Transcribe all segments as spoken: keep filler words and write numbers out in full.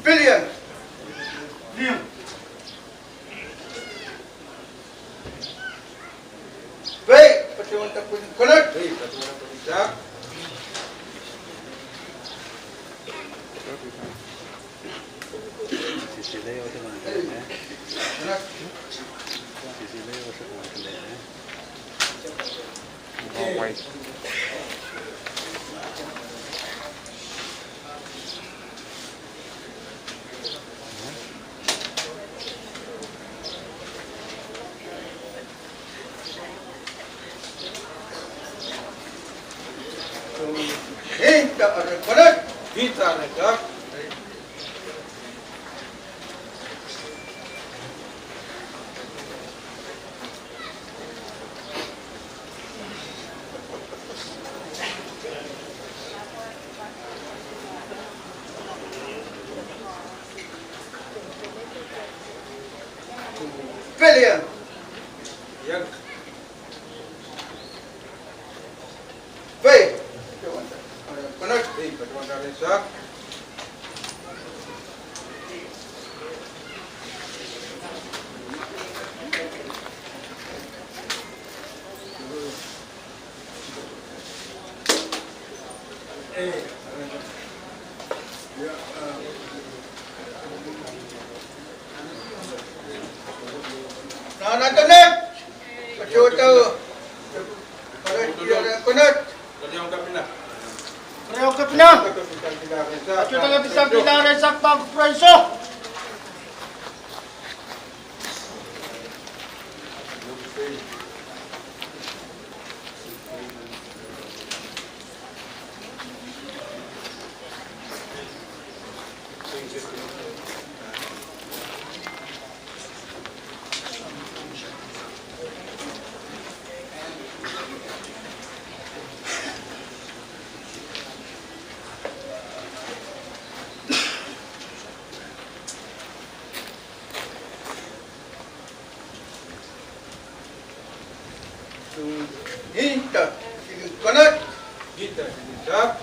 Civilian. Pei, patohwan da pwehn konehng. Pei, patohwan da pwehn konehng. Pelian. Pei. Pei, patohwan da pwehn konehng. Nan internet. Katohda. Katohda. Katohda. Katohda. Katohda. Nta, sikin konehng. Nta, sikin sahpw.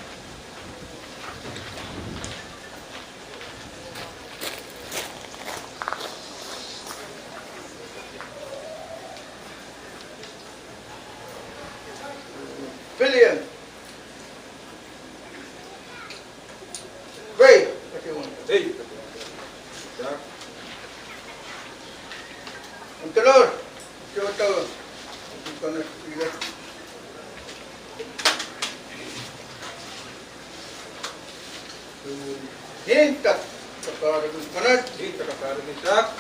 Pelian. Wei, pati wan. Wei, pati wan. Ya. Ang telor, sikin sahpw. Sikin konehng, sikin. Nta, kakairiki konehng. Nta, kakairiki sahpw.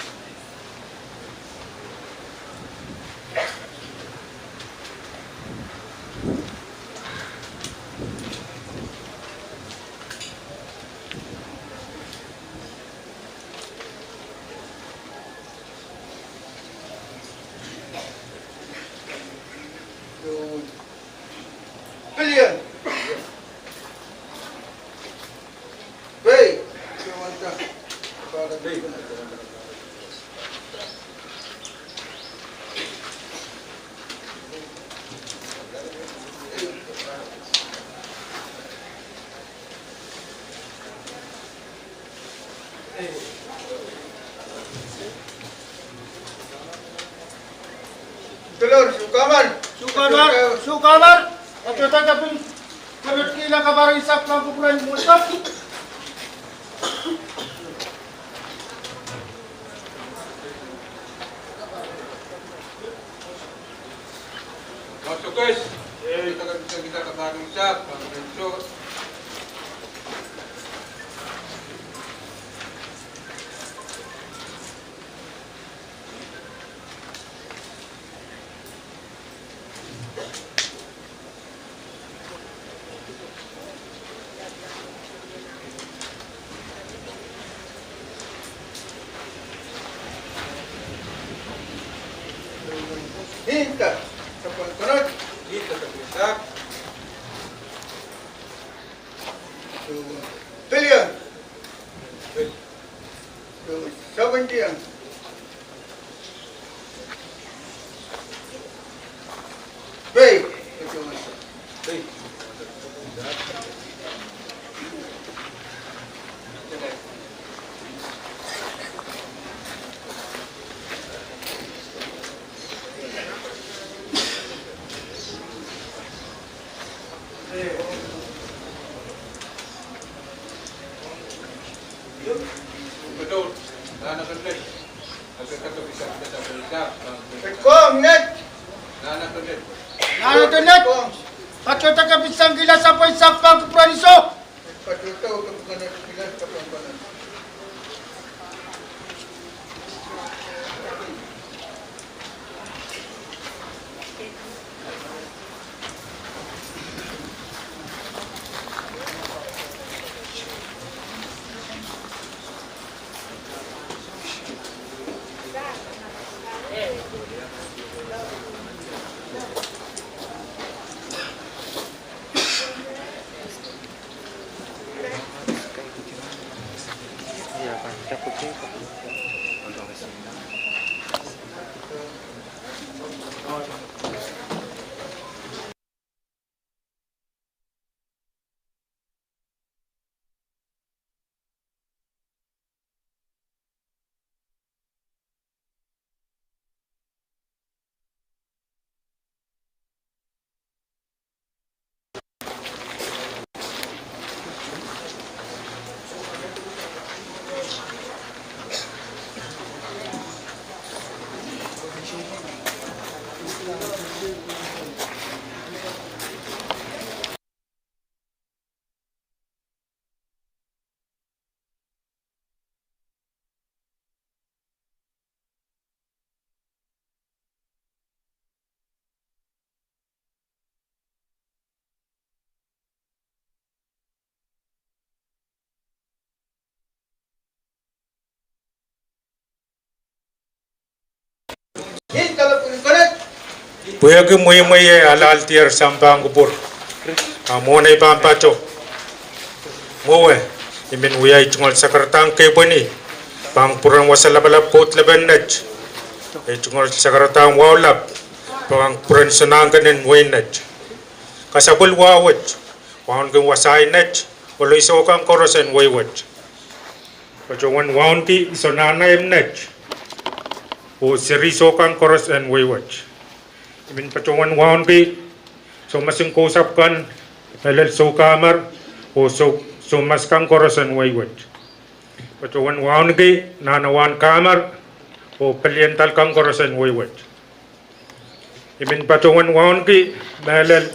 Pelian. Wei. Telor, sukamar. Sukamar, sukamar. Katohda kapin, kapin kihla kapahr eisek pahn kupwuren mwohtail. Nta, sapwellimen konehng. Nta, sapwellimen sahpw. Pelian. Pelian. Seventy. Wei. Kong net. Nan internet. Katohda kapin sang kihla sapwei sapwang kupwuren Iso. Pwehki mweimwei e alahldier sampah en kupwur, a mwohn ei pahn pato. Mwowe, I men wia ei tungoal sakaradahn kepweni pahn kupwuren wasa lapalap pwoud lepen net. Ei tungoal sakaradahn wahu lap pahn kupwuren soangen wein net. Kasapwil wahu wet, wauneki wasai net, oh loi soukan koaros en wehi wet. Patohwan wauneki soangen wehi net, oh seri soukan koaros en wehi wet. I men patohwan wauneki soumasin kousapw kan, mehlel soukahamar, oh sou, soumas kan koaros en wehi wet. Patohwan wauneki nahnawan kahamar, oh pelien dal kan koaros en wehi wet. I men patohwan wauneki mehlel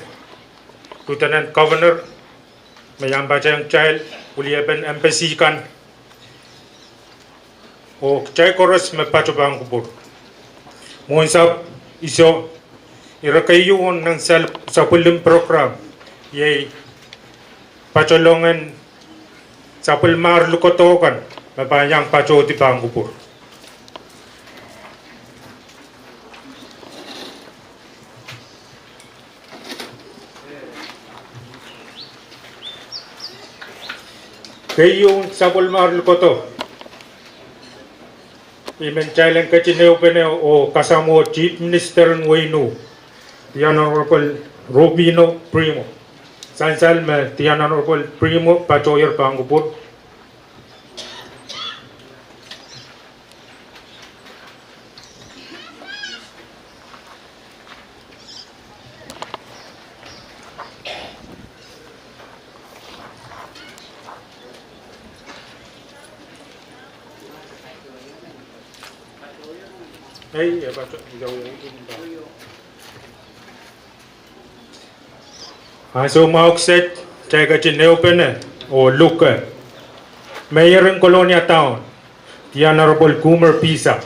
Lieutenant Governor, me iang patehng kitail, weliepen embassy kan, oh kitail koaros me pato pahn kupwur. Mwohnsapw iso, ire keieu ong nan sapwellime program, iei patolongen sapwellimomwi likodo kan me pahn iang patohdi pahn kupwur. Keieu sapwellimomwi likodo, I men kitail en ketin ehupene oh kasamwo Chief Minister en wehin Nuh, The Honorable Rufino Primo. Sansal me The Honorable Primo patohier pahn kupwur. Ansou mwahu kiset, kitail ketin ehupene oh luke Mayor en Kolonia Town, The Honorable Coomer Pisa.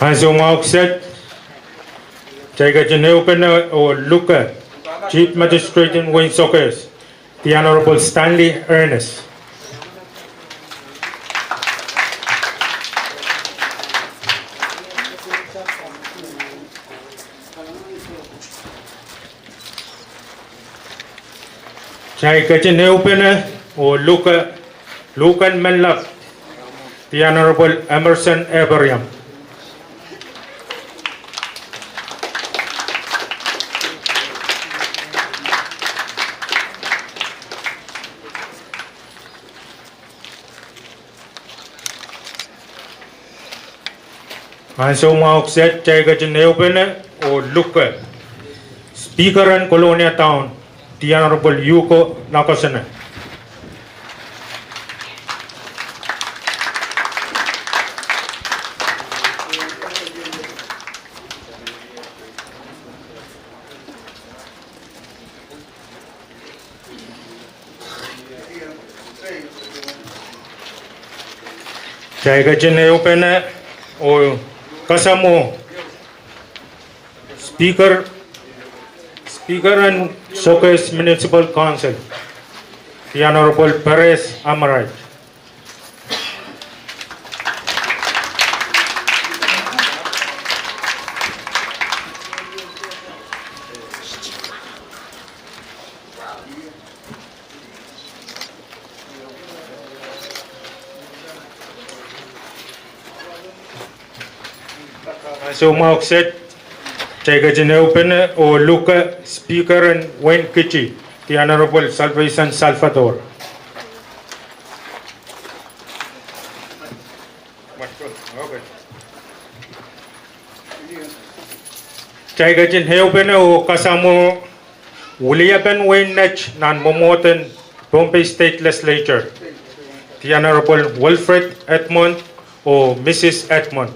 Ansou mwahu kiset, kitail ketin ehupene oh luke Chief Magistrate en wehin Sokehs, The Honorable Stanley Ernest. Kitail ketin ehupene oh luke luhken menlap, The Honorable Emerson Ephraim. Ansou mwahu kiset, kitail ketin ehupene oh luke Speaker en Kolonia Town, The Honorable Hugo Nakasone. Kitail ketin ehupene oh kasamwo Speaker, Speaker en Sokehs Municipal Council, The Honorable Perez Amaraich. Ansou mwahu kiset, kitail ketin ehupene oh luke Speaker en wehin Kitti, The Honorable Salvation Salvador. Kitail ketin ehupene oh kasamwo weliepen wein net nan mwomwohden Pohnpei State Legislature, The Honorable Wilfred Edmond oh Mrs Edmond.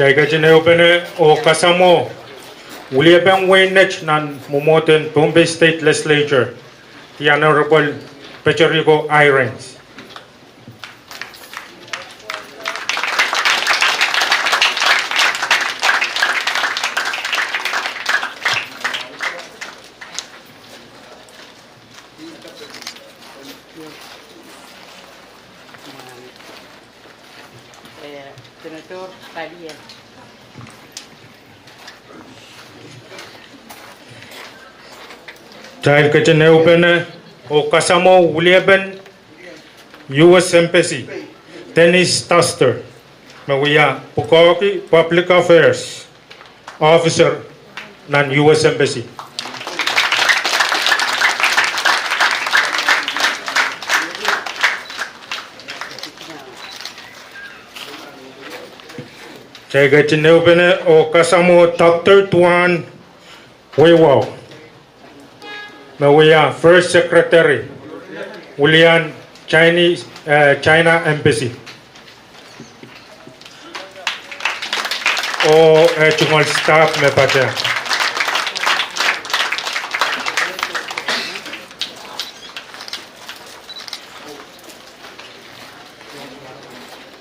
Kitail ketin ehupene oh kasamwo wiliepen wein net nan mwomwohden Pohnpei State Legislature, the Honorable Peteriko Irons. Kitail ketin ehupene oh kasamwo wiliepen U S Embassy, Dennis Duster, me wia pwukoahki Public Affairs Officer nan U S Embassy. Kitail ketin ehupene oh kasamwo Doctor Tuan Weiwo, me wia First Secretary, wilian Chinese, eh, China Embassy, oh eh tungoal staff me patehng.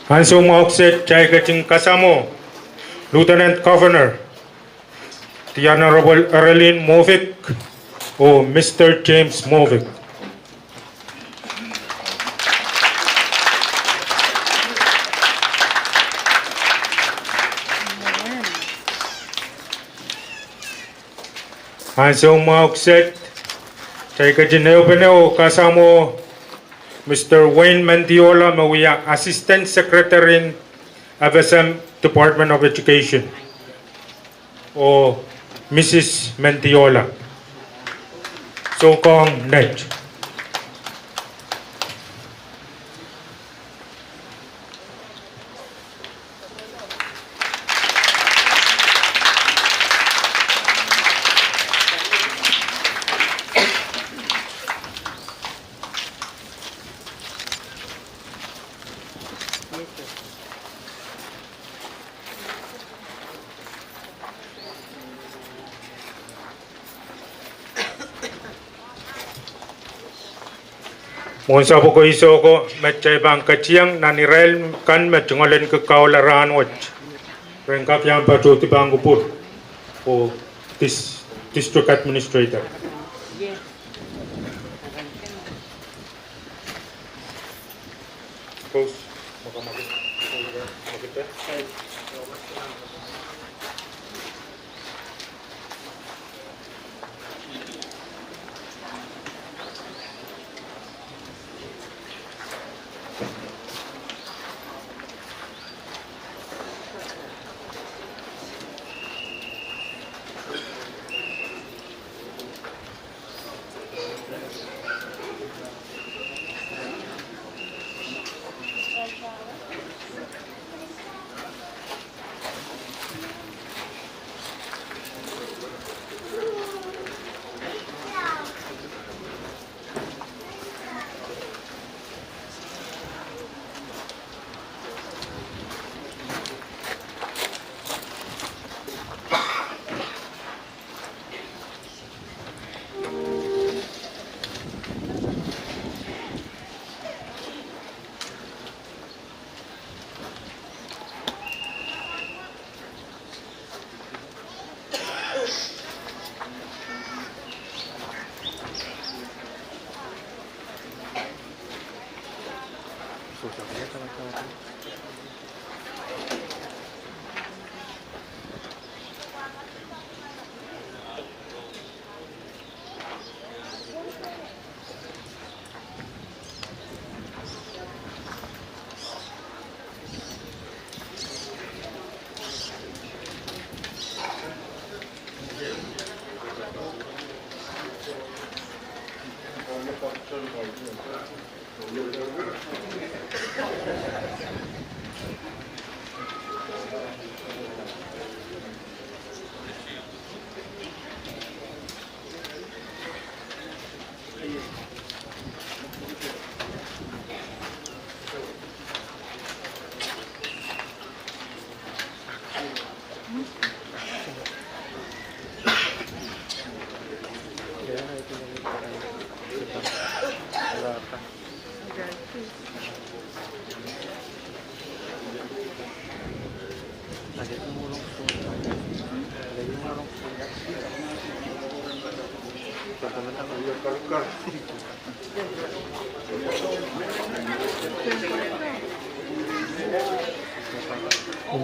Ansou mwahu kiset kitail ketin kasamwo Lieutenant Governor, the Honorable Arlene Moffitt oh Mister James Moffitt. Ansou mwahu kiset kitail ketin ehupene oh kasamwo Mister Wayne Mendiola, me wia Assistant Secretary en F S M, Department of Education, oh Missus Mendiola. Soukong net. Mwohn sapwoko iso ko me kitail pahn ketieng nan irail kan me tungoalenki kaula rahnwet, ren kak iang patohdi pahn kupwur oh dis-, District Administrator.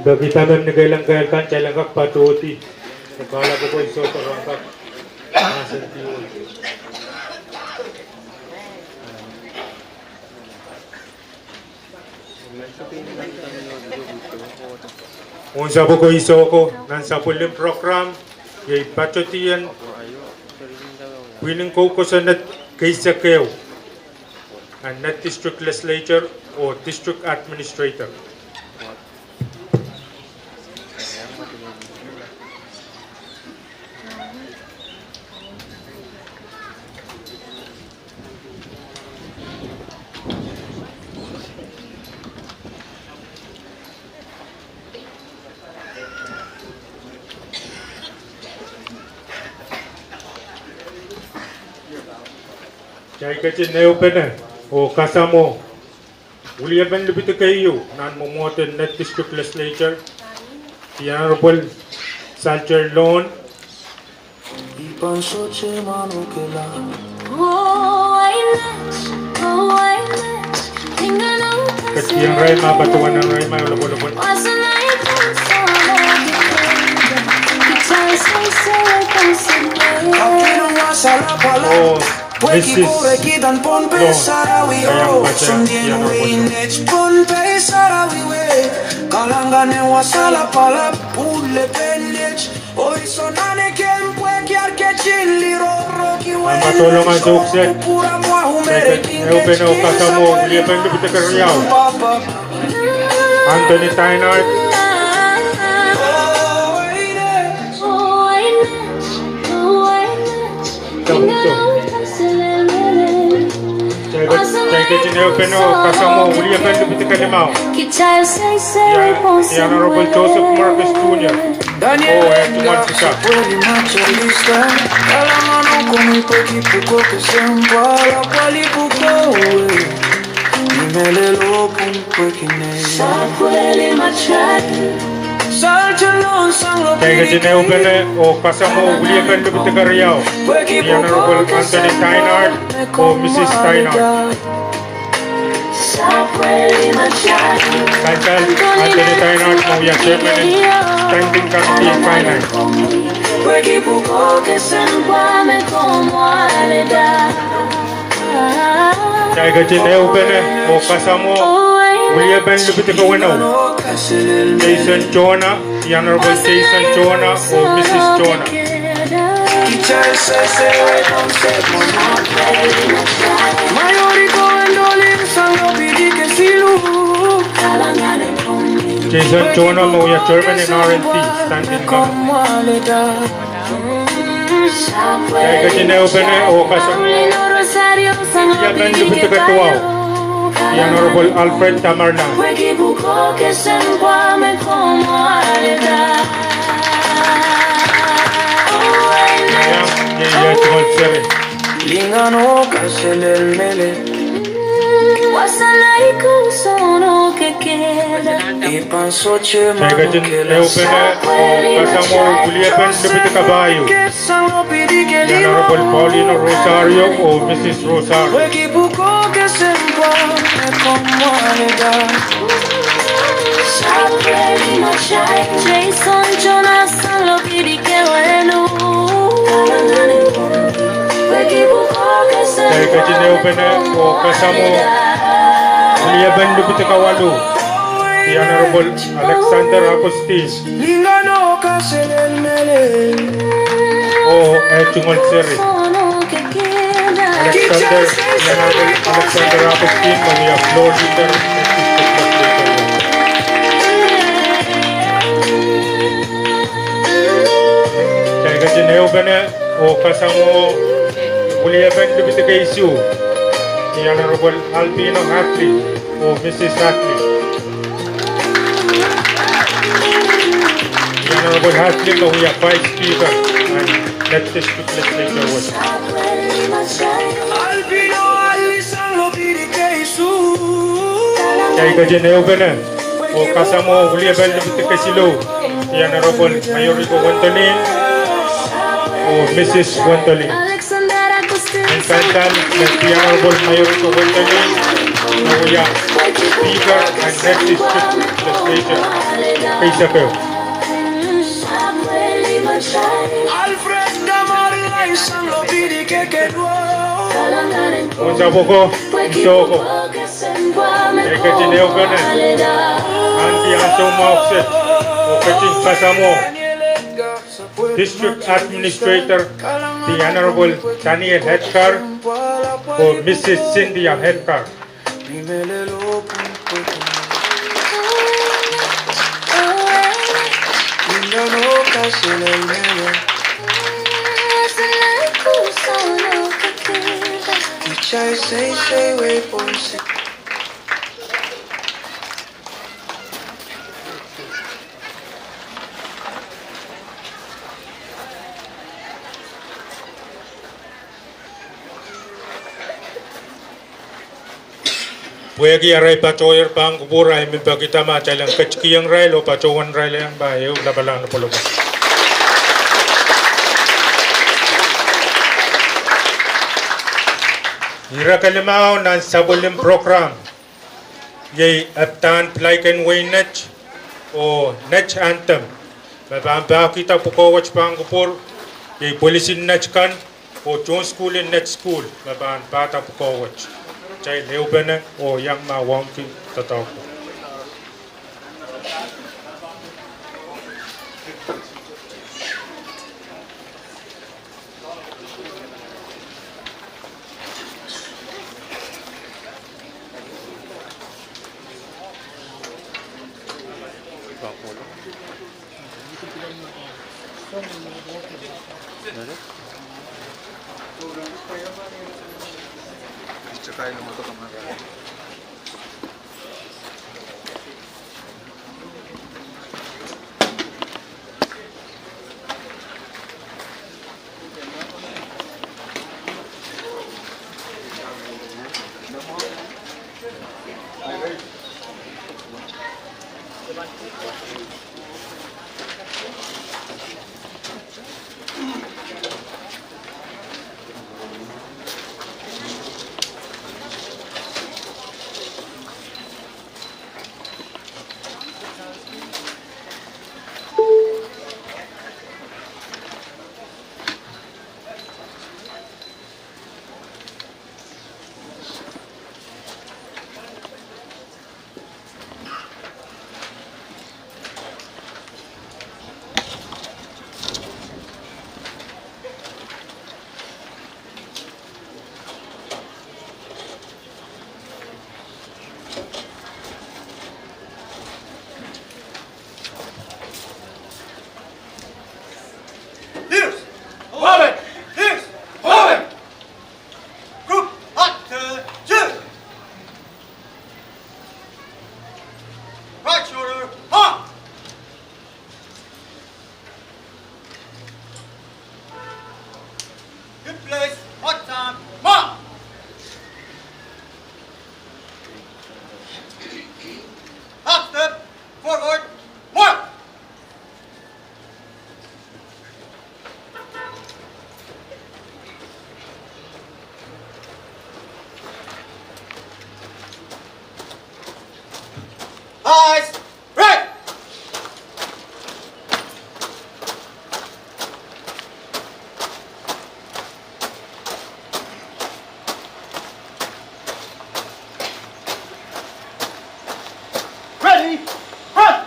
Eri kitail me nikehlong kehl kan, kitail en kak patohdi. Kalahngan koaros sohte ren kak mahsen diwei. Unsapw ko, I sehse ko nan sapwellimen program, iei patohdiong pwihn en kou kosonned keisek ehu, a Nett District Legislature oh District Administrator. Kitail ketin ehupene oh kasamwo wiliepen lipid keieu nan mwomwohden Nett District Legislature, the Honorable Salter Lon. Ketieng irail ma patohwan irail ma lopwolopwol. Oh, Missus Lon, kaiang pata, the Honorable. Ahmw patohlong ansou kiset, kitail ehupene oh kasamwo wiliepen lipid keriau, Anthony Teinard. Kitail ketin ehupene oh kasamwo wiliepen lipid kelimau, the Honorable Joseph Marcus Junior. Oh, eh, tungoal sika. Kitail ketin ehupene oh kasamwo wiliepen lipid keriau, the Honorable Anthony Teinard oh Missus Teinard. Kaisel Anthony Teinard me wia chairman en Standing Committee en Finance. Kitail ketin ehupene oh kasamwo wiliepen lipid keweneu, Jason Jonah, the Honorable Jason Jonah oh Missus Jonah. Jason Jonah me wia chairman en R and D, Standing Committee. Kitail ketin ehupene oh kasamwo wiliepen lipid keduwau, the Honorable Alfred Tamerlan. Ia, ia, ia, tungoal seri. Kitail ketin ehupene oh kasamwo wiliepen lipid kapahieu, the Honorable Paulino Rosario oh Missus Rosario. Kitail ketin ehupene oh kasamwo wiliepen lipid kawalu, the Honorable Alexander Augustine. Oh, eh, tungoal seri. Alexander, the Honorable Alexander Augustine, me wia floor leader. Kitail ketin ehupene oh kasamwo wiliepen lipid keisuh, the Honorable Albino Hartley oh Missus Hartley. The Honorable Hartley me wia Vice Speaker en Nett District Legislature wet. Kitail ketin ehupene oh kasamwo wiliepen lipid kesilou, the Honorable Mayoriko Wendolin. Mrs. Wendolin. Alexander Agustin. Nin pahn tang, The Honorable Mayorito Wendolin, me wia Speaker en Nett District Legislature. Keisek ehu. Alfred Kamari Laisang Lopidi Kekeluo. Unsapwoko, unsoko. E ketin ehupene ahneki ansou mwahu kiset oh ketin kasamwo District Administrator, The Honorable Daniel Edgar, oh Mrs. Cynthia Edgar. Pwehki arail patohier pahn kupwur, I men peki dahme atail en ketikihong irail oh patohwan irail iang pahn ehu lapalahn pwulopwul. Ire kelimau nan sapwellime program iei Epdahn Pilaiken Wein Nett oh Nett Anthem. Me pahn pahkihda pwukoa wet pahn kupwur iei pwilisin Nett kan oh tohn sukuhl en Nett Sukuhl me pahn pahda pwukoa wet. Kitail ehupene oh iang mwahuki doadoahk. Group, action! Right shoulder, ha! Good place, hot time, ha! Half step, forward, march! Eyes, red! Ready, front!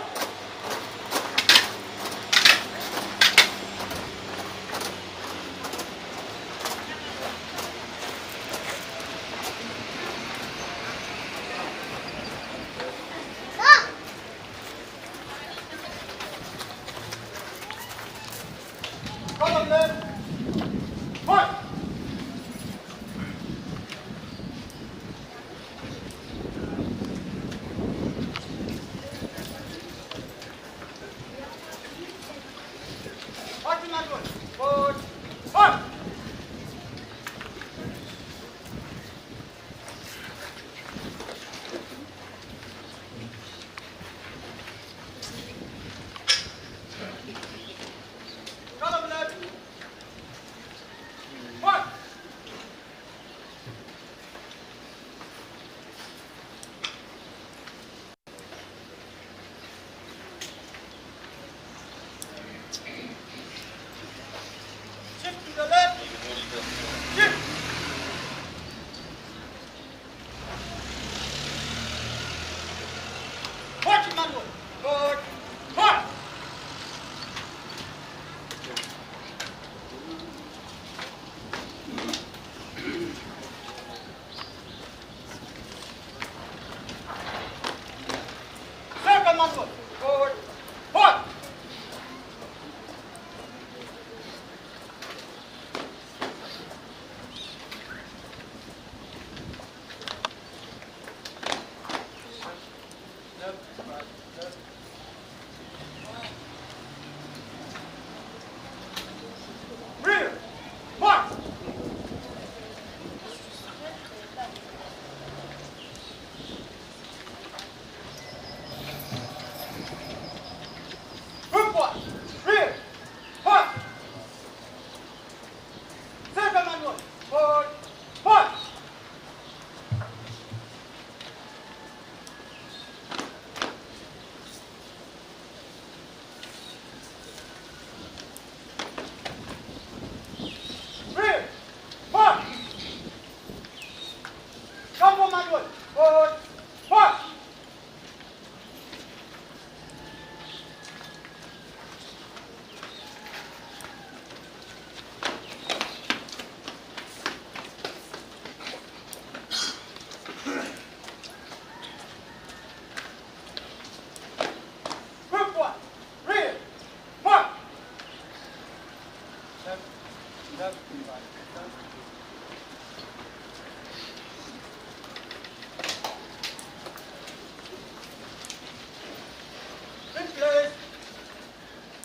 Take place.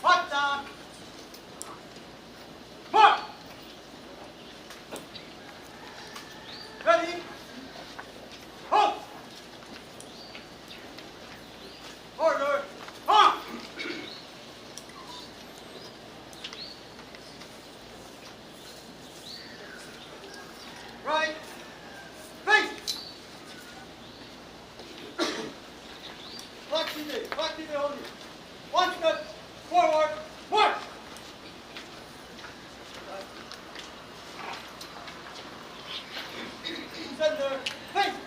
March down. March. Ready. Halt. Order. Arm. Right. Face. Flag detail, flag detail only. One step forward, march. Center, face.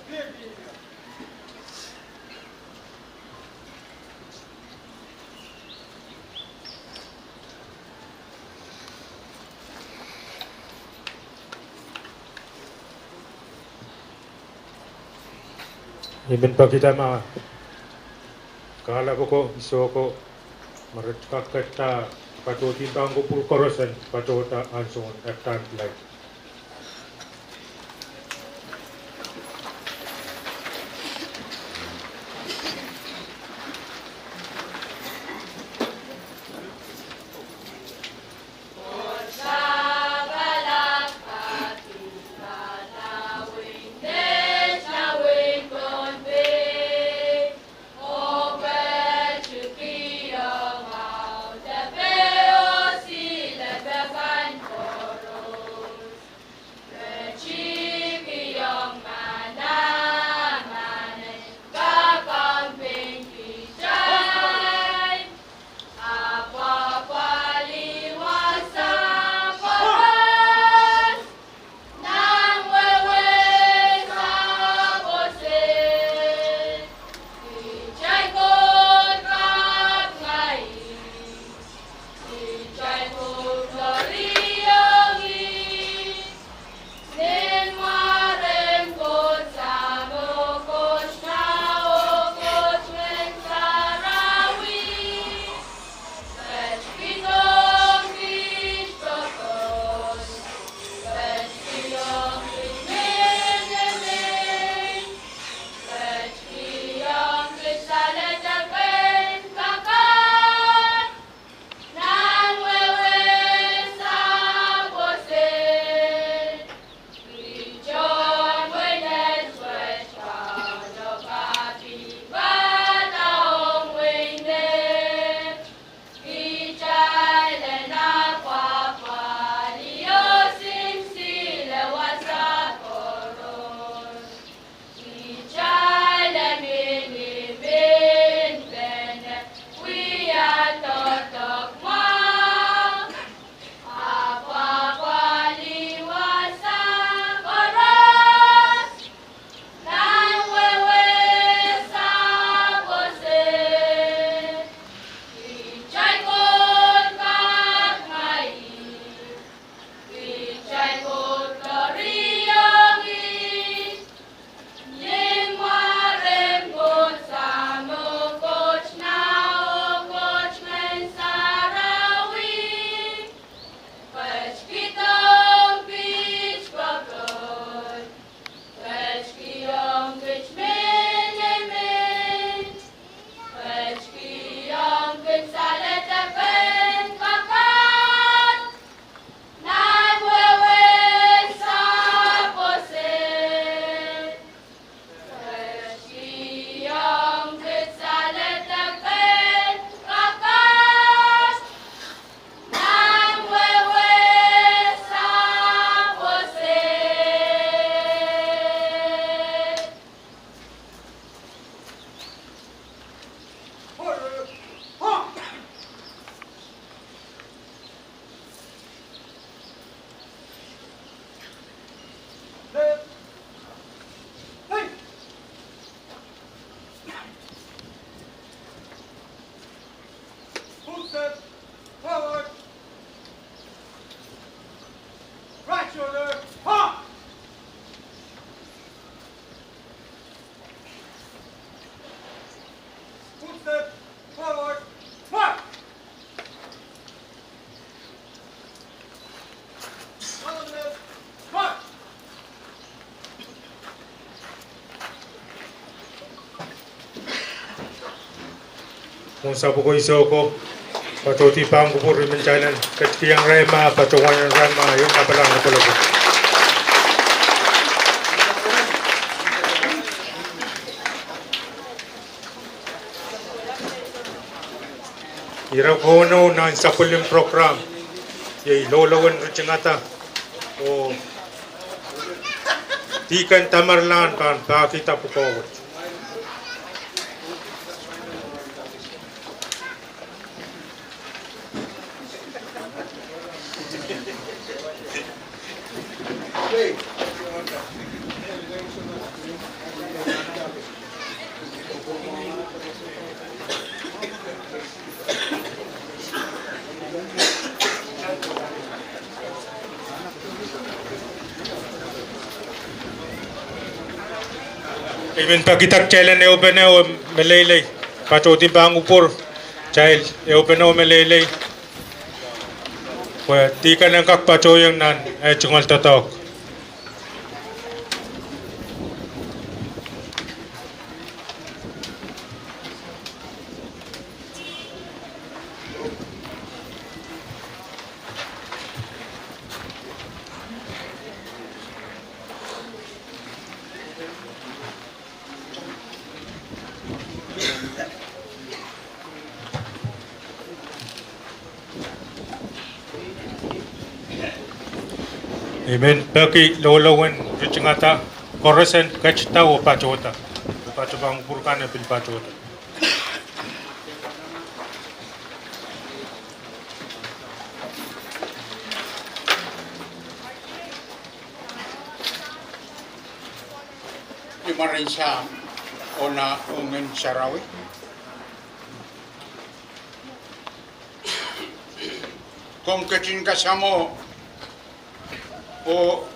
Clear behavior. I men peki ma kahlap oko, iso oko, ma re kak kehda patohdi pahn kupwur koaros en patohda ansoun ekdahn flag. Sapwoko Isoko, patohdi pahn kupwur, I men kitail en ketikihong irail ma, patohwan irail ma, ieu lapalahn lopwolopwol. Ire kauno nan sapwellimen program, iei loulou en ritingada, oh Dihken Tamerlan pahn pahkihda pwukoa wet. I men pekida kitail en ehupene oh meleilei, patohdi pahn kupwur, kitail ehupene oh meleilei, pwe dihken en kak patohiong nan eh tungoal doadoahk. I men peki loulou en ritingada, koaros en ketida oh patohda. Patohwan pwuhkan e pil patohda. Ni mwaren Sahm oh nah oh Ngehn Sarawi. Komw ketin kasamwo oh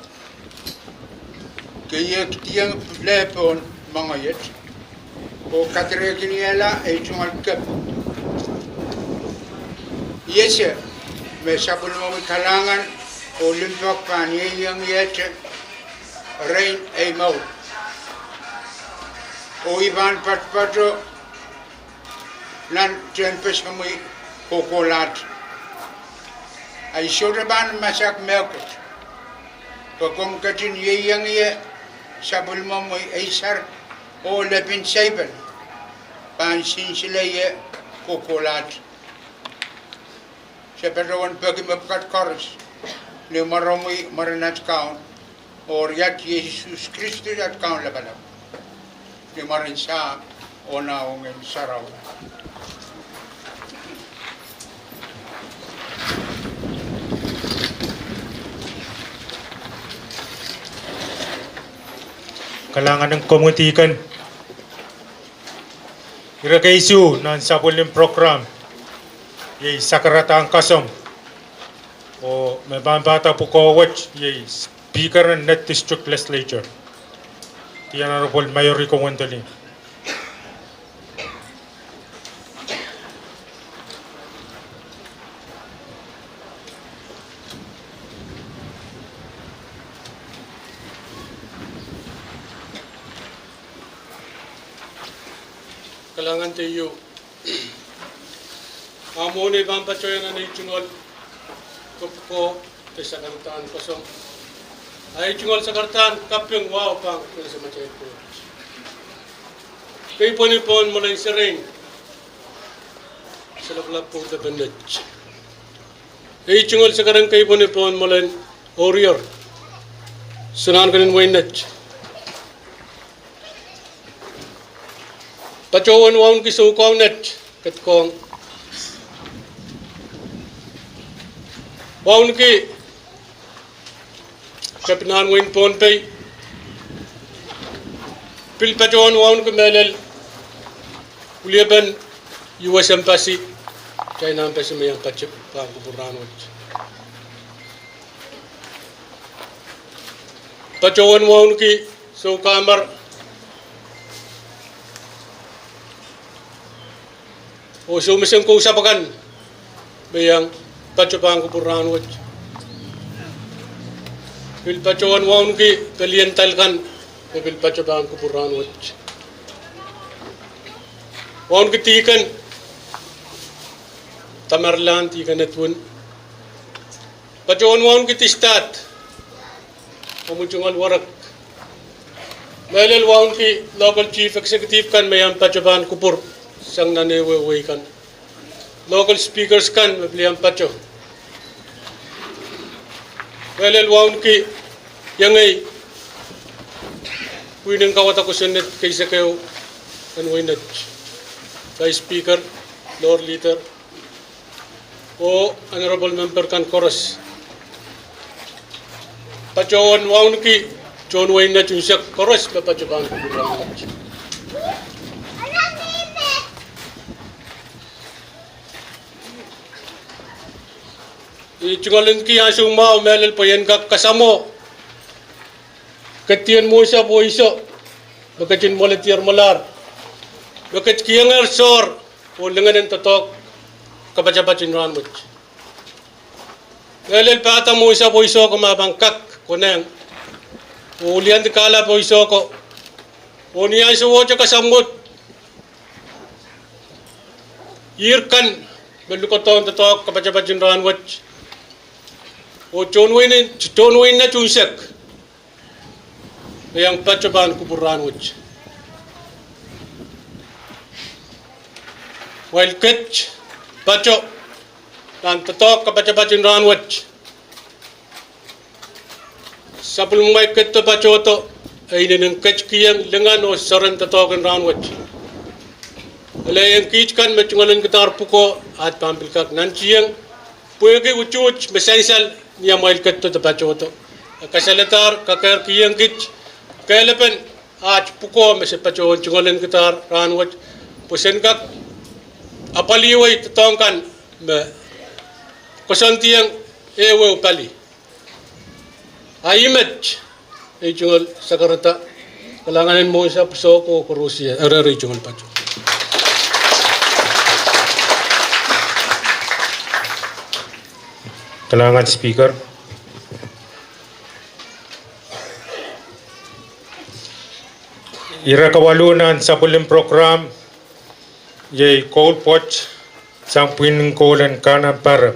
keiekdihong lehpohn moangeiet oh kadarehkiniehla ei tungoal kepin. I ese me sapwellimomwi kalahngan oh limpoak pahn ieiang ihte erein ei mour, oh I pahn patopato nan tehnpasamwi kohkohlahte. I sohte pahn masak mehkot, pwe komw ketin ieiang ie sapwellimomwi eisar oh lepin seipen pahn sinsile ie kohkohlahte. Se patohwan peki mepwukat koaros ni mwaromwi, mwaren at Kaun, oh riat Sises Krais at Kaun Lapalap. Ni mwaren Sahm oh nah oh Ngehn Sarawi. Kalahngan en komwi dihken. Ire keisuh nan sapwellimen program, iei sakaradahn kasamwo, oh me pahn pahda pwukoa wet iei Speaker en Nett District Legislature, the Honorable Mayori Kowendolin. Kalahngan de iou. Ahmw mwohn ei pahn patohiong nan ei tungoal kopwukoa de sakaradahn kasamwo, ah ei tungoal sakaradahn kaping wahu pahn kupwurese matail Koht. Keipweni pohn mwoalen serein Salapalap Pwoud Lepen Nett. Ei tungoal sakaradahn keipweni pohn mwoalen Oreor, Sounahn Kenen Wein Nett. Patohwan wauneki Soukohng Nett, Ketkohng. Wauneki Kepinahn Wein Pohnpei. Pil patohwan wauneki mehlel weliepen U S Embassy, kitail nan Embassy me iang pato pahn kupwur rahnwet. Patohwan wauneki Soukamar oh soumesen kousapw akan me iang pato pahn kupwur rahnwet. Pil patohwan wauneki pelien dal kan me pil pato pahn kupwur rahnwet. Wauneki dihken Tamerlan Dihken Edwin. Patohwan wauneki district, omw tungoal werek. Mehlel wauneki local chief executive kan me iang pato pahn kupwur sang nan ehuehu wehi kan. Local speakers kan me pil iang pato. Mehlel wauneki iengei pwihnen kauwada kosonned keisekeu en wehi nett, Vice Speaker, Floor Leader, oh honorable member kan koaros. Patohwan wauneki tohn wehi nett unsek koaros me pato pahn kupwur rahnwet. I tungoal ahneki ansou mwahu mehlel pwe I en kak kasamwo kedien Mwohnsapw Woiso, me ketin mwoaledier mwoalahr, me ketikihongehr soahr oh lingenen doadoahk kapatapat en rahnwet. Mehlel pahda Mwohnsapw Woiso ko ma pahn kak konehng, oh wiliandi kahlap Woiso ko, oh ni ansowohte kasamwo ihr kan me lukodohng doadoahk kapatapat en rahnwet, oh tohn wehi n-, tohn wehi nett unsek me iang pato pahn kupwur rahnwet. Kumwail ket pato nan doadoahk kapatapat en rahnwet. Sapwellimamwail ketido patohdo, e inenen ketikihong lingan oh soaren doadoahk en rahnwet. Ele ong kiht kan me tungoalenkidahr pwukoa, aht pahn pil kak nantihong pwehki utuht me sansal ni amwail ketido de patohdo. E kasalehdahr kakehr kihong kiht kehlepen aht pwukoa me se patohwan tungoalenkidahr rahnwet, pwe sen kak apwalihwei doadoahk kan me koasoandiong ehuehu pali. A I met, ei tungoal sakarada, kalahngan en Mwohnsapw Woiso ko koaros, eri ei tungoal pato. Kalahngan Speaker. Ire kawalu nan sapwellime program iei koul pwoat sang pwihnen koul en Kanam Pare.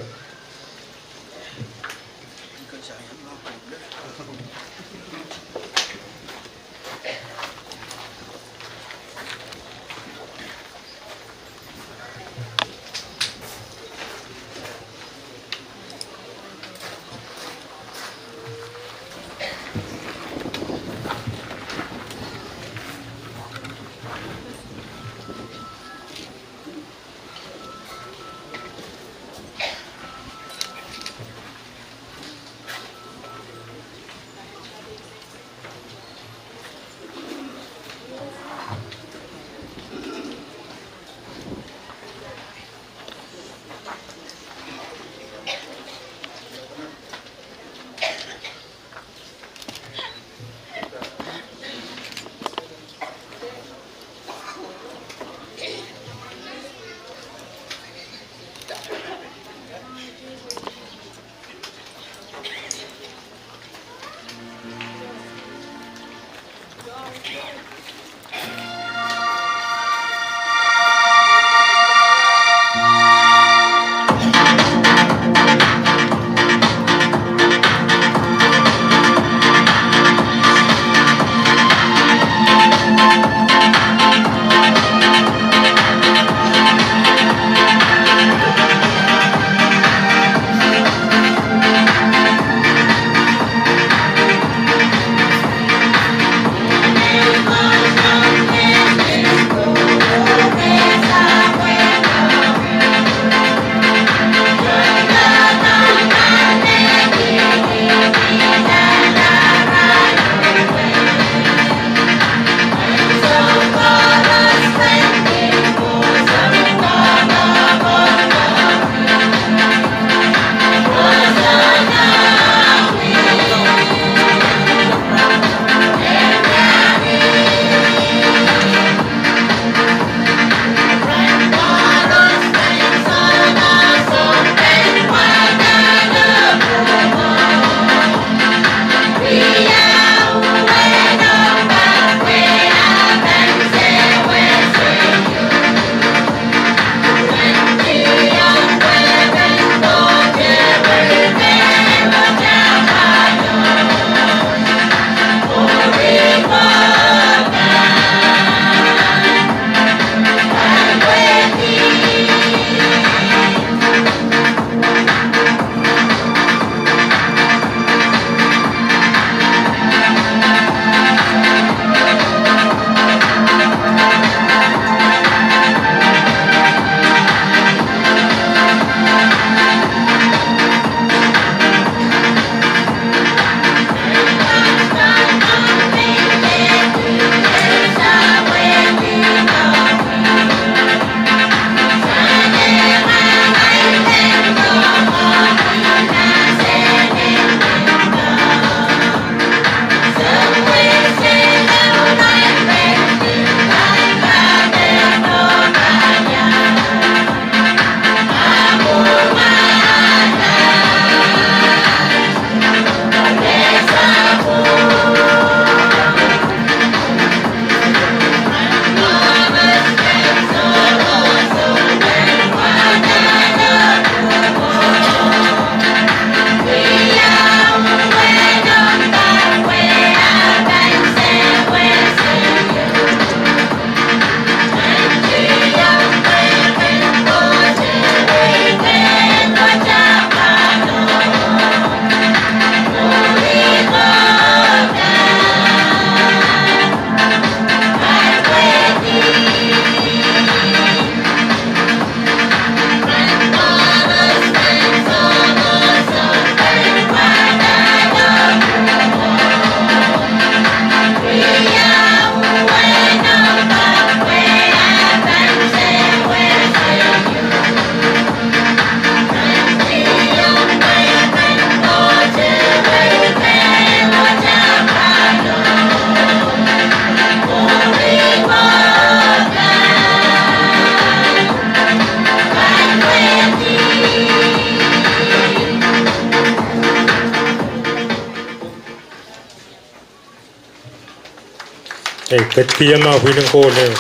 Ei, ketikihong ma pwihn en kohl, eh,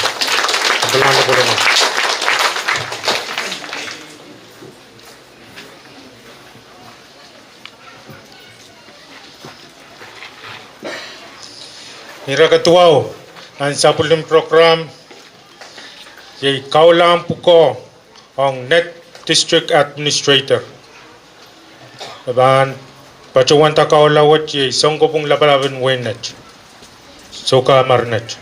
lapalahn lapalahn. Ire keduwau nan sapwellime program, iei kaulahn pwukoa ong Net District Administrator. E pahn patohwanda kaula wet iei Sounkopwung Lapalap en Wein Net, Soukamar Net.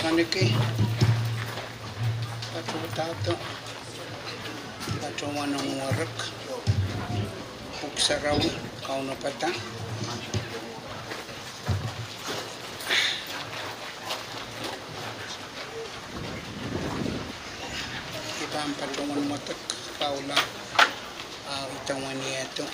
Kaniki, patohdo, patohwan ong werek, Pwuhk Sarawi, kaunopada. I pahn patohwan wadek kaula, ah, idawehn iehdo.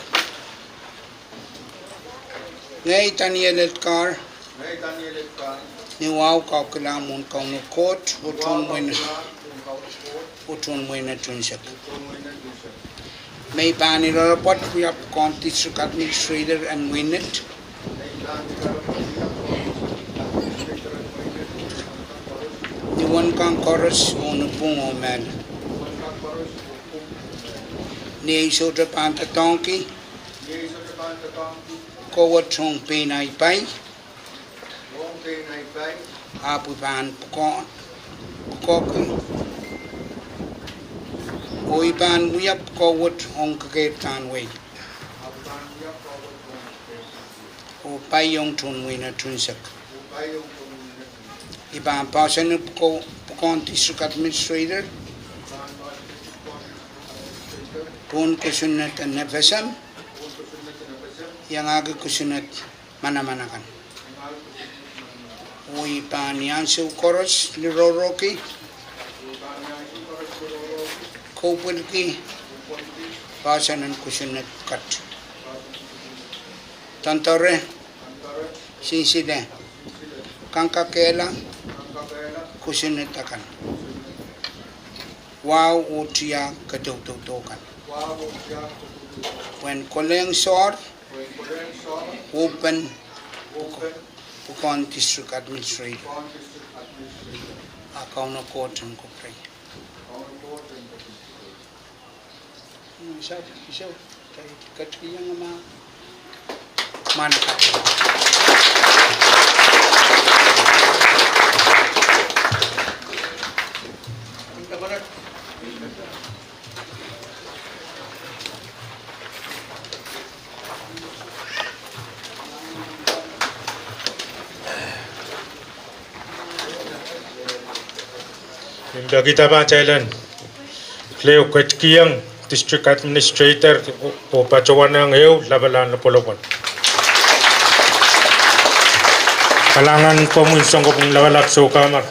Ngehi Daniel Edgar, ngehi Daniel Edgar, ni wahu kaukilang mwohn Kauno Koht oh tohn mwein, oh tohn mwein unsek. Me I pahn ire report wia pwukoahn District Administrator en Wein Net ni uwen kan koaros oh ni pwung oh mehla. Ni ei sohte pahn doadoahngki pwukoa wet ong pein ei pai, ahpw I pahn pwukoa, pwukoahki, oh I pahn wia pwukoa wet ong kekeirda en wehi oh pai ong tohn mwein unsek. I pahn poahsoan pwukoa, pwukoahn District Administrator pohn kosonned en FSM, iangahki kosonned manaman akan. Oh I pahn ni ansou koaros lirohrohki, kohpwilki poahsoan en kosonned kat, doandoare, sinsile, kangkakehla kosonned akan, wahu oh tiahk, kadaudaudo kan, pwehn kolehng soahr oh pwukoahn District Administrator. A Kauno Koht en kupwurei. Mpekihda pahn kitail en ketikiong District Administrator oh patohwanohng ehu lapalahn lopwolopwol. Kalahngan komwi Sounkopwung Lapalap Soukamar.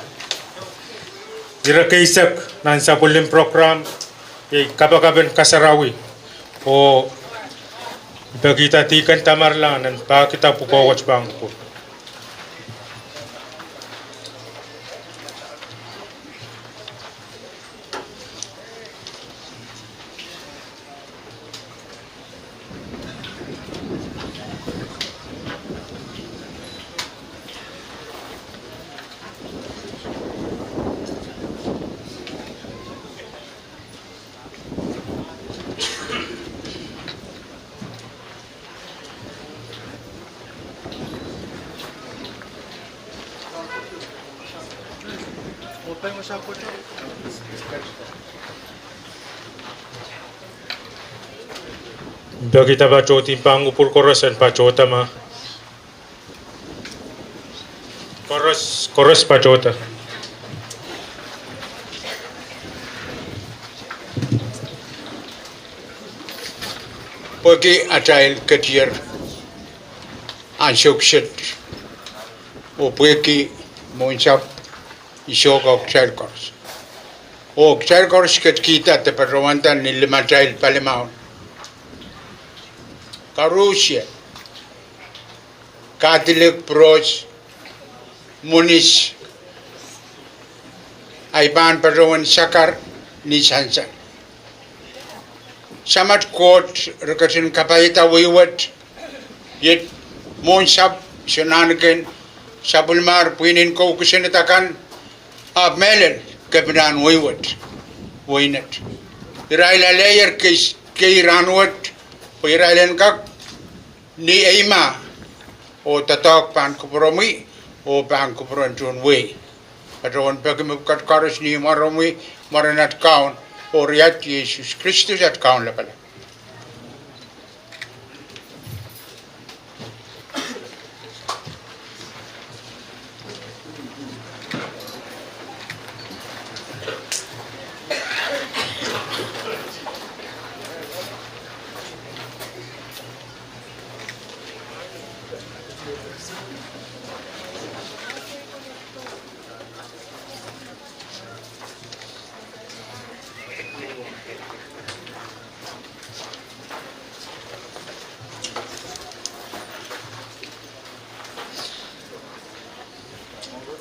Ire keisek nan sapwellime program iei kapakapen kasarawi oh mpekihda Dihken Tamarla en pahkihda pwukoa wet pahn kupwur. Mpekihda patohdi pahn kupwur koaros en patohda ma. Koaros, koaros patohda. Pwehki atail ketier ansou kiset, oh pwehki mwohnsapw Isohka oh kitail koaros, oh kitail koaros ketikihda de patohwanda ni limatail palimaun. Koaros, Katolik, Pros, Monis, ahi pahn patohwan sakar ni sansal. Samat Koht, re ketin kapaiada wehi wet, iet mwohnsapw, soangen sapwellimomwi pwihn en kou kosonned akan, ahpw mehlel kepinahn wehi wet, wehin Nett. Irail aleier kei, kei rahnwet, pwe irail en kak ni eimah, oh doadoahk pahn kupwuromwi, oh pahn kupwuren tohn wehi. Patohwan peki mepwukat koaros ni mwaromwi, mwaren at Kaun oh Rahnwet Sises Krais, at Kaun Lapalap.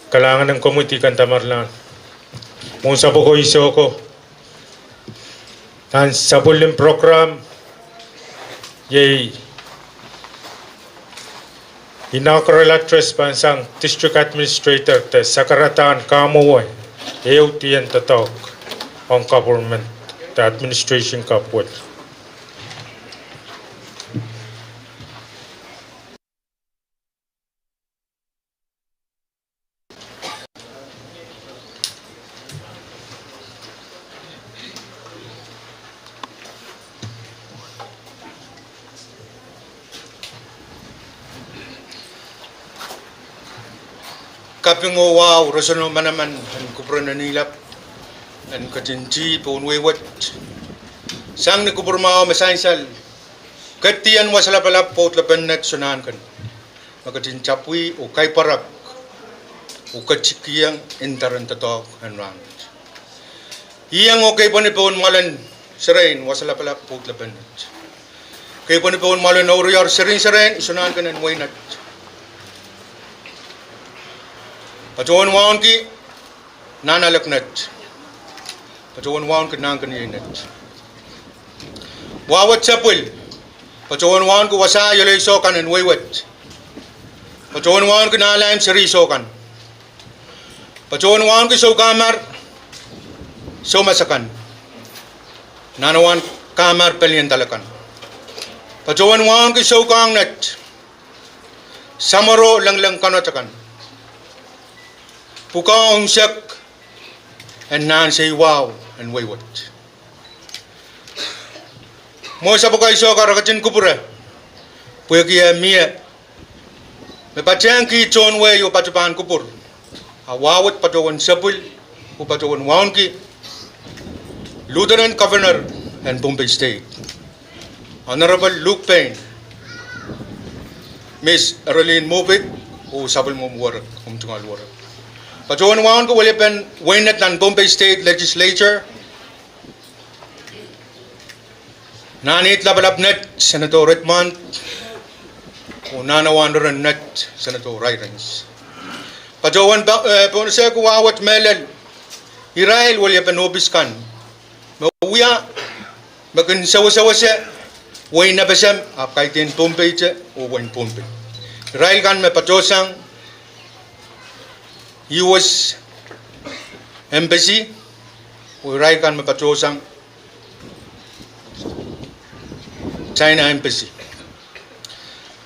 Kalahngan en komwi dihkan tamarlahn. Mwohnsapw ko Isohka, nan sapwellime program, iei inaugural address pahn sang District Administrator de sakaradahn kamwowe ehu dien doadoahk ong government de administration kapw wet. Kaping oh wahu, roson oh manaman en kupwuren Neihlap en ketin tih pohn wehi wet, sang ni kupwur mwahu me sansal, ketidien Wasa Lapalap, Pwoud Lepen Nett, Sounahn Ken, me ketin tapwih oh kaipwarek oh ketikihong indaren doadoahk en rahnwet. Iang oh keipweni pohn mwoalen serein Wasa Lapalap, Pwoud Lepen Nett, keipweni pohn mwoalen ourior seri serein Sounahn Ken en wehi Nett, patohwan wauneki Nahnalek Nett, patohwan wauneki Nahnkeniei Nett. Wahwet Sapwil, patohwan wauneki wasa iolei soukan en wehi wet, patohwan wauneki nahlahn seri soukan, patohwan wauneki soukamar, soumas akan, nahnewen kamar pelien dal akan, patohwan wauneki soukohng Nett, samworo lengileng kaunoat akan, pwukoa unsek en nahn seiwahu en wehi wet. Mwohnsapw ko Isohka, re ketin kupwure pwehki eh mie me patehng kiht tohn wehi oh patohwan kupwur, a wahwet patohwan sapwil oh patohwan wauneki Lieutenant Governor en Pohnpei State, Honorable Luke Payne, Miss Arlene Mopic, oh sapwellimomwi werek, omw tungoal werek. Patohwan wauneki weliepen wehi Nett nan Pohnpei State Legislature, Nahnait Lapalap Nett, Senator Redmond, oh Nahnewahn Reren Nett, Senator Rairens. Patohwan pa-, eh, pohnese ko wahwet mehlel, irail weliepen ohpis kan me wia, me kin sewesewese wehin FSM, ahpw kaidehn Pohnpeite oh wehin Pohnpei. Irail kan me patohsang US Embassy, oh irail kan me patohsang China Embassy.